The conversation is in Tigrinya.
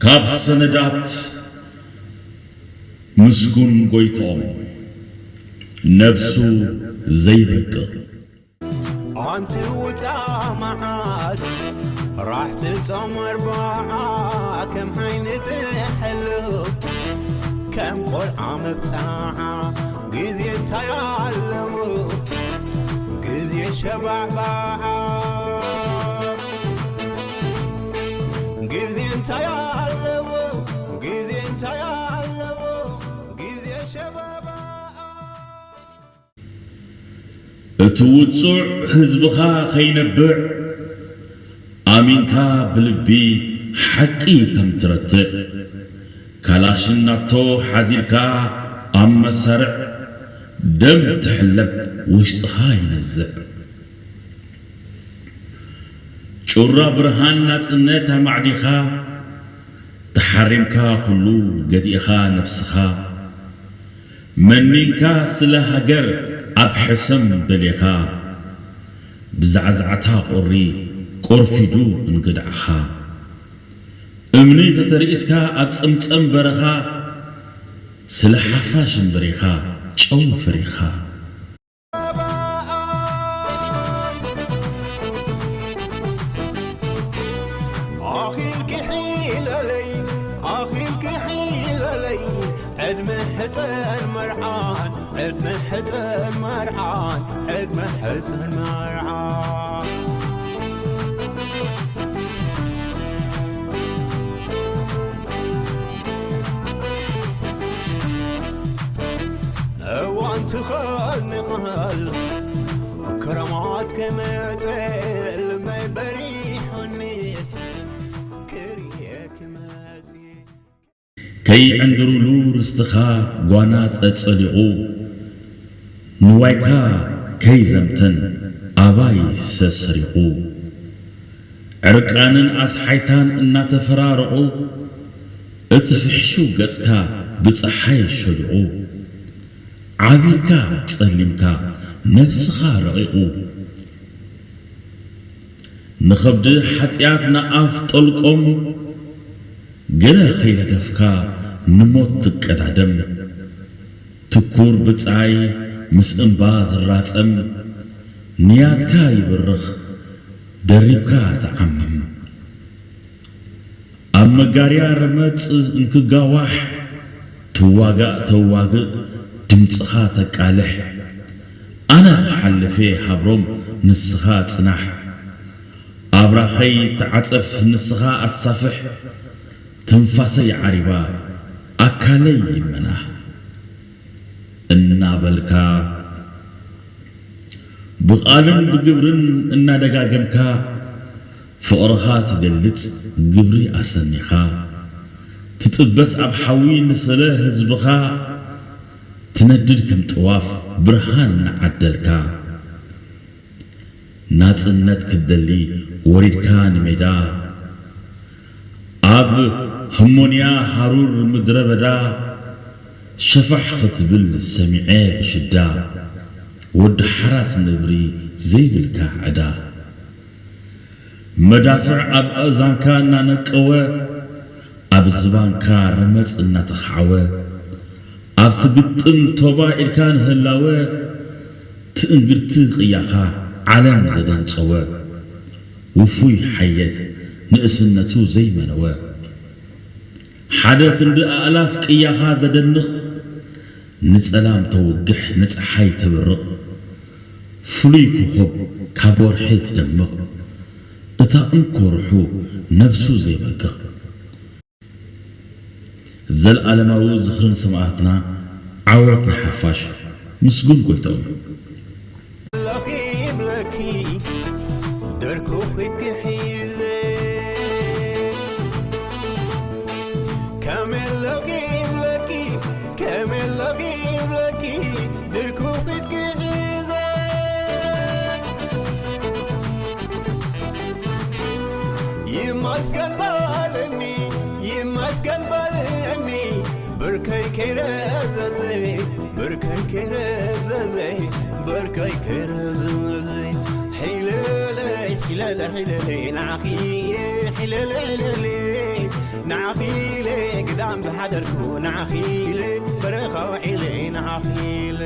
ካብ ሰነዳት ምስጉን ጎይትኦም። ነብሱ ዘይበቅቕ። ኣንቲ ውጻእ መዓት ራሕ ትጾም ኣርባዓ ከም ዓይኒ ትሕሉ ከም ቆልዓ መብጻዓ ግዜ እንታይ ኣለዎ ግዜ ሸባዕባዓ ግዜ እንታይ ኣለዎ ግዜ እንታይ ኣለዎ ግዜ ሸባዕባዓ እቲ ውጹዕ ህዝብኻ ከይነብዕ ኣሚንካ ብልቢ ሓቂ ከም ትረትዕ ካላሽን ናቶ ሓዚልካ ኣብ መሳርዕ ደም ትሕለብ ውሽጥኻ ይነዝዕ ጩራ ብርሃን ናጽነት ኣማዕዲኻ ተሓሪምካ ኩሉ ገዲእኻ ነብስኻ መኒንካ ስለ ሃገር ኣብ ሕሰም ደሊኻ ብዛዕዛዕታ ቁሪ ቆርፊዱ እንግድዓኻ እምኒ ተተርኢስካ ኣብ ጸምጸም በረኻ ስለ ሓፋሽ እምብሪኻ ጨው ፍሪኻ ዕድመ ሕፀን መርዓን ዕድመ ሕፀን መርዓን ዕድመ ሕፀን መርዓን እዋን ትኸል ንቐል ክረማት ክመፅእ ልመይ በሪሑኒስ ክሪኤ ክመፅእ ከይዕንድሩሉ ርስትኻ ጓና ጸጸሊቑ ንዋይካ ከይዘምተን ኣባይ ሰሰሪቑ ዕርቃንን ኣስሓይታን እናተፈራረቑ እቲ ፍሕሹው ገጽካ ብጸሓይ ሸሊቑ ዓቢርካ ጸሊምካ ነብስኻ ረቒቑ ንኸብዲ ሓጢኣት ንኣፍ ጠልቆም ገለ ኸይለከፍካ ንሞት ትቀዳደም ትኩር ብጻይ ምስ እምባ ዝራጸም ንያትካ ይብርኽ ደሪብካ ትዓምም ኣብ መጋርያ ረመጽ እንክጋዋሕ ትዋጋእ ተዋግእ ድምጽኻ ተቃልሕ ኣነ ክሓልፍ እየ ሃብሮም ንስኻ ጽናሕ ኣብራኸይ ተዓጸፍ ንስኻ ኣሳፍሕ ትንፋሰይ ዓሪባ ኣካለይ ይመናህ እናበልካ ብቓልን ብግብርን እናደጋገምካ ፍቕርኻ ትገልጽ ግብሪ ኣሰኒኻ ትጥበስ ኣብ ሓዊ ንስለ ህዝብኻ ትነድድ ከም ጥዋፍ ብርሃን ንዓደልካ ናጽነት ክትደሊ ወሪድካ ንሜዳ ኣብ ህሞንያ ሃሩር ምድረ በዳ ሸፋሕ ክትብል ሰሚዐ ብሽዳ ወዲ ሓራስ ነብሪ ዘይብልካ ዕዳ መዳፍዕ ኣብ ኣእዛንካ እናነቀወ ኣብ ዝባንካ ረመጽ እናተኻዕወ ኣብቲ ግጥም ቶባ ኢልካ ንህላወ ትእንግድቲ ቅያኻ ዓለም ዘደንጸወ ውፉይ ሓየት ንእስነቱ ዘይመነወ ሓደ ክንዲ ኣእላፍ ቅያኻ ዘደንቕ ንጸላም ተውግሕ ንጸሓይ ተብርቕ ፍሉይ ኮኾብ ካብ ወርሒ ትደምቕ እታ እንኮ ርሑ ነብሱ ዘይበቅቕ ዘልኣለማዊ ዝኽርን ሰማእታትና ዓወት ንሓፋሽ ምስጉን ጎይትኦም። ይመስገን በልኒ ይመስገን በልኒ ብርከይ ከይረዘዘ ብርከይ ከይረዘዘ ብርከይ ከይረዘዘ ሒለለ ሒለለ ሒለለ ንዓኺ ሒለለ ሒለለ ንዓኺ ኢለ ግዳም ዝሓደርኩ፣ ንዓኺ ኢለ በረኻ ውዒለ፣ ንዓኺ ኢለ።